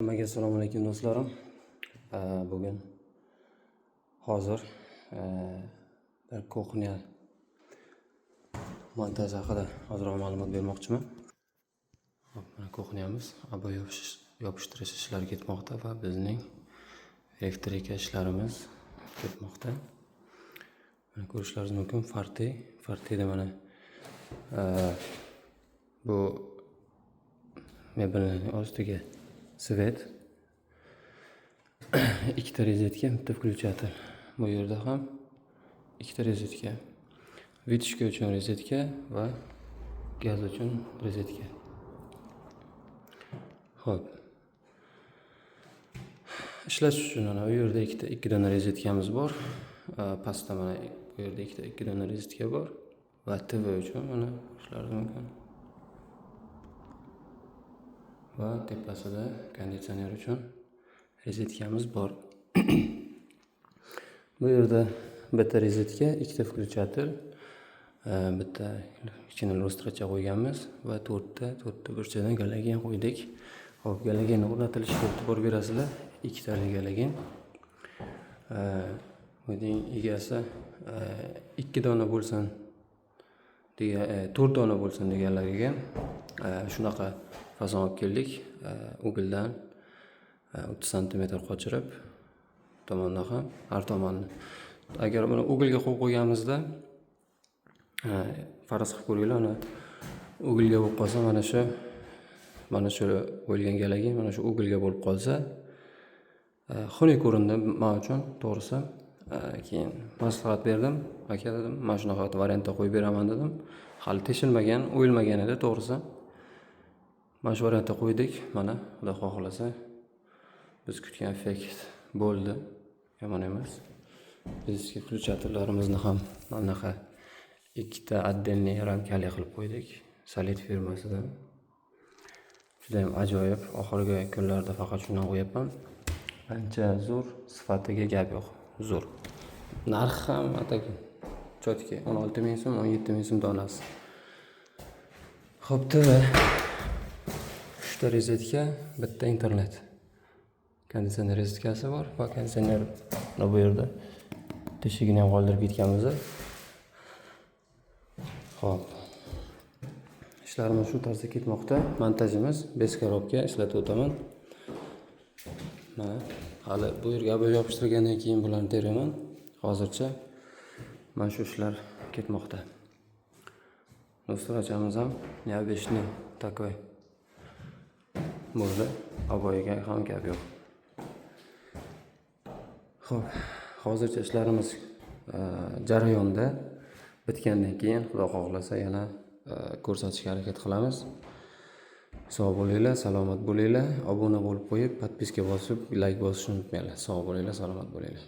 Hammaga assalomu alaykum, do'stlarim. Bugun hozir bir кухня montaj haqida ozroq ma'lumot bermoqchiman. Hop, mana кухня miz обой yopishtirish ishlari ketmoqda va bizning электрика ishlarimiz ketmoqda. Mana, ko'rishlaringiz mumkin, Forte, Forteda mana bu mebelning ostiga свет, ikkita rozetka, bitta включатель. Bu yerda ham ikkita rozetka, вытяжка uchun rozetka va gaz uchun rozetka. Ho'p, ishlash uchun mana u yerda ikkita, ikki dona rozetkamiz bor. Pastda mana bu yerda ikkita, ikki dona rozetka bor va TV uchun, mana, ko'rishlaringiz mumkin, va tepasida konditsioner uchun rozetkamiz bor. Bu yerda bitta rozetka, ikkita включатель, bitta kichkina lustracha qo'yganmiz va to'rtta to'rtta burchadan galogen qo'ydik. Hop, galogenni o'rnatilishiga e'tibor berasizlar, ikkitali galogen. Uyning egasi ikki dona bo'lsin degan, to'rt dona bo'lsin deganlariga shunaqa fason olib keldik. Угол dan 30 santimetr qochirib, tomondan ham, har tomonni. Agar buni угол ga qo'yib qo'yganimizda, faraz qilib ko'ringlar, uni угол ga bo'lib qolsa, mana shu qo'yilgan galogen mana shu угол ga bo'lib qolsa, xunuk ko'rindi man uchun, to'g'risi. Keyin maslahat berdim: "Aka", dedim, "mana shunaqa variantda qo'yib beraman", dedim. Hali teshilmagan, o'yilmagan edi, to'g'risi. Mana shu variantda qo'ydik. Mana, Xudo xohlasa, biz kutgan effekt bo'ldi, yomon emas. Bizga включатель larimizni ham mana bunaqa ikkita отдельный ramkali qilib qo'ydik Solid firmasidan. Judayam ajoyib. Oxirgi kunlarda faqat shundan qo'yapman. Ancha zo'r, sifatiga gap yo'q, zo'r. Narxi ham ataki чёткий, 16 000 so'm, 17 000 so'm donasi. Ho'p, TV, uchta rozetka, bitta internet, konditsioner rozetkasi bor va konditsioner mana bu yerda, teshigini ham qoldirib ketganmiz. Ho'p, ishlarimiz shu tarzda ketmoqda. Montajimiz без коробка ishlatib o'taman. Mana, hali bu yerga обой yopishtirgandan keyin bularni teraman. Hozircha mana shu ishlar ketmoqda. Lustrachamiz ham необычный такой bo'ldi. Обой ga ham gap yo'q. Ho'p, hozircha ishlarimiz jarayonda. Bitgandan keyin, Xudo xohlasa, yana ko'rsatishga harakat qilamiz. Sog' bo'linglar, salomat bo'linglar. Obuna bo'lib qo'yib, подписка bosib, layk bosishni unutmanglar. Sog' bo'linglar, salomat bo'linglar.